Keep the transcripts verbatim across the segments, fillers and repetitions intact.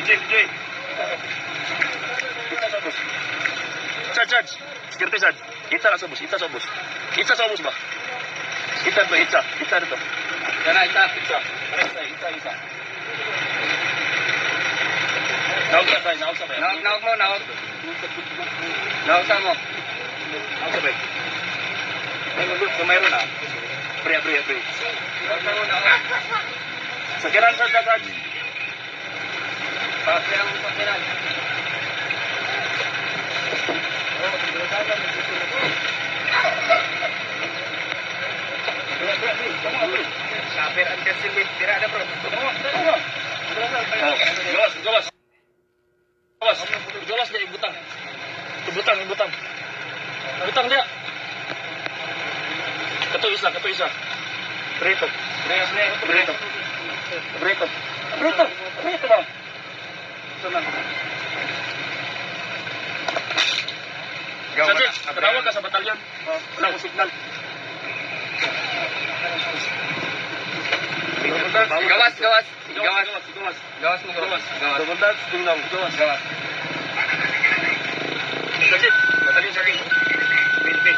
Jay, Jay. Kita sa ubos. Charge, charge. Security, charge. Kita sa ubos, kita sa ubos. Kita sa ubos ba? Kita to, kita. Kita to. Yan na, kita. Kita. Kita, kita, kita. Naog sa bay, naog sa bay. Naog, naog mo, naog. Naog sa mo. Naog sa bay. Ay, mag-, mayroon na. Pre, pre, pre. Naog sa mo, naog. Sa kiran sa dagat. Pati ang pakiran. Sabi ang kasi may tira na, bro. Oh, gawas, gawas. Gawas. Gawas na ibutang. Ibutang, ibutang. Ibutang diya. Kato isa, kato isa. Preto. Preto. Preto. Preto. Preto ba? Ikaw, Sa wala. Jets, tanawa ka sa batalyon. Oh, wala ko signal. Gawas, gawas. Gawas, gawas, gawas. Gawas mo, gawas. Gawas. Double dutch, ding dong. Gawas. Gawas. Sa Jets, batalyon sa ring. Pin, pin.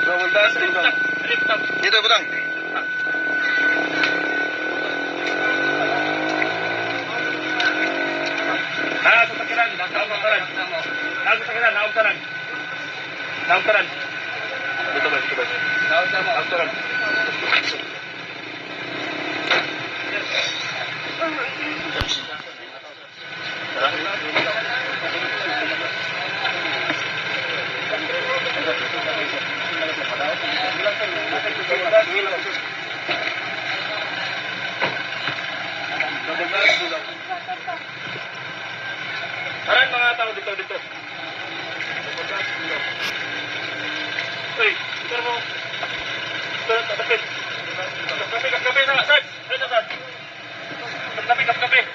Double dutch, ding dong. Dito, butang. Naa sa takiran, naa sa takiran. Naa sa takiran, naa sa takiran. Naa sa takiran. Dito ba, dito ba? Naa sa takiran. Tanan, mga tao, dito, dito. Uy, dito mo. Dito, dapit. Dapit, dapit na, Sarge. Dito, Sarge. Dapit, dapit.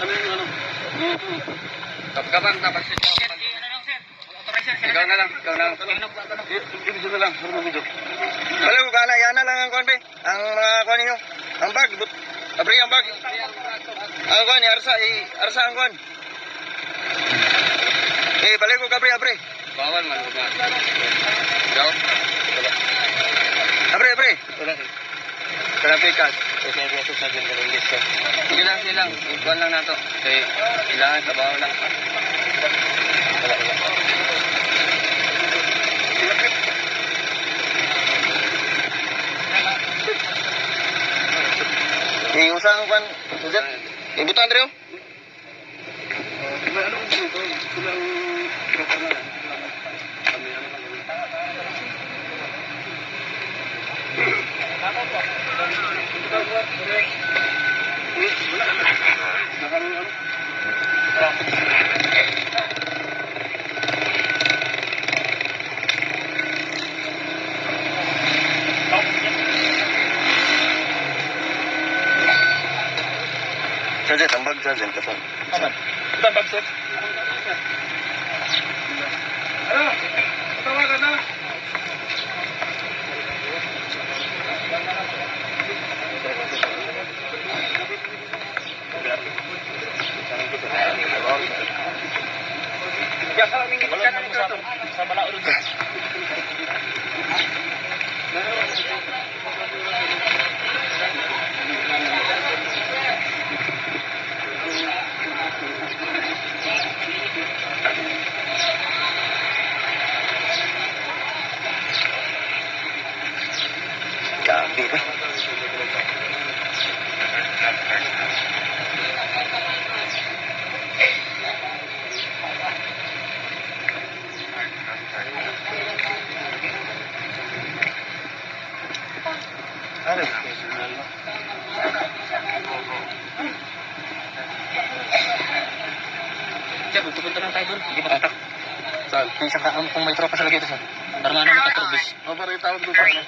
Ano yung ano? Kapkapan, kapag Ikaw na lang, ikaw na lang. Dito na lang, puro video. Hello, kana, yana lang ang kuwan, be. Ang mga kuwan ninyo. Ang bag, but, abri ang bag. Ang kuwan, i-arsa, i-arsa ang kuwan. Eh, balik ko, abri, abri. Bawal man, huwag na. Daw? Wala. Abri, abri. Wala. Grabe ka. Sige lang, sige lang. Ikuan lang nato. Kay kailangan trabaho lang. Wala, wala. Eh, usa ang kwan, Joseph? Ibutan, Andrew? Sergeant, ang bag, Sergeant, katong. Aman. Ito ang bag, sir. Ano? Tawagan na. Grabe, eh. Ano? Siya, pupunta lang tayo doon. Hindi makatak. Saan? Yung sa ka-, kung may tropa sa lagi ito, sir. Para maano mo, Ah, Patrobis. Oh, para itawag doon sa ano?